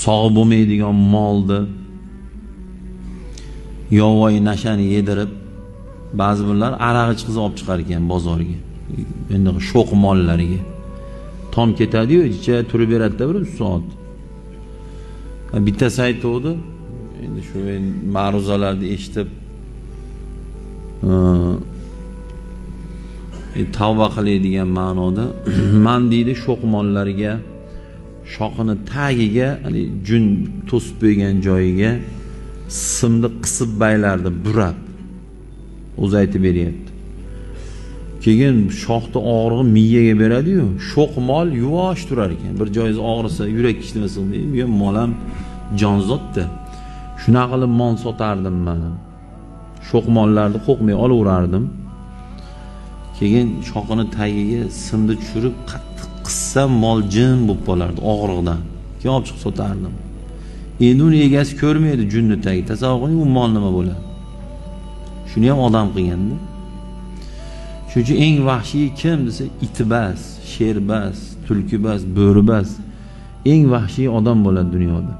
Sog'ib bo'lmaydigan molni yovvoyi nashani yedirib, ba'zi birlar aroq ichqizib olib chiqar ekan bozorga. Endi sho'x mollariga. Tom ketadi-yu, icha turib beradi-da bir soat. Bittasi aytuvdi, endi shu ma'ruzalarni eshitib tavba qilay degan ma'noda, man deydi sho'x mollarga shoxini tagiga, ya'ni jun to'sib qo'ygan joyiga simni qisib baylardi, burab. O'zi aytib beryapti. Keyin shoxni og'rig'i miyaga beradi-yu, sho'x mol yuvosh turar ekan. Bir joyingiz og'risa, yurak ishlamasa, bu ham mol ham jonzotda. Shunaqa qilib mol sotardim men. Sho'x mollarni qo'rqmay olaverardim. Keyin shoxini tagiga simni tushirib qattiq qissam mol jim bo'lib qolardi og'riqdan. Keyin olib chiqib sotardim. Endi uni egasi ko'rmaydi junni tagi. Tasavvur qiling, u mol nima bo'ladi? Shuni ham odam qilganda. Shuning uchun eng vahshiy kim desa, itibas, sherbas, tulkibas, bo'ribas. Eng vahshiy odam bo'ladi dunyoda.